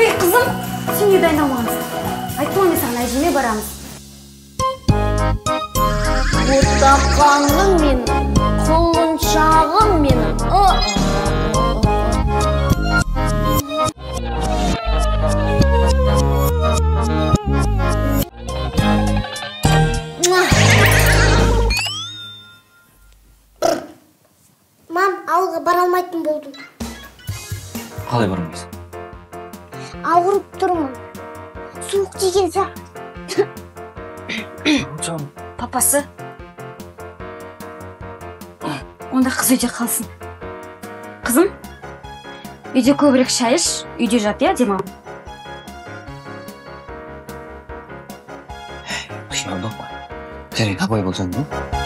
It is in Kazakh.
Ей, қызым, сен не дайындалмағансың? Айттым ғой, мен саған әжеме барамыз. Ботақаным менің, құлыншағым менің. Мам, ауылға бара алмайтын болдым. Қалай бармайсың? Ауырып тұрмын. Суық тиген сияқты. Папасы. Онда қыз үйде қалсын. Қызым, үйде көбірек шай іш, үйде жат, иә, демал. Қиналдық қой. Жарайды, абай болсаң, да?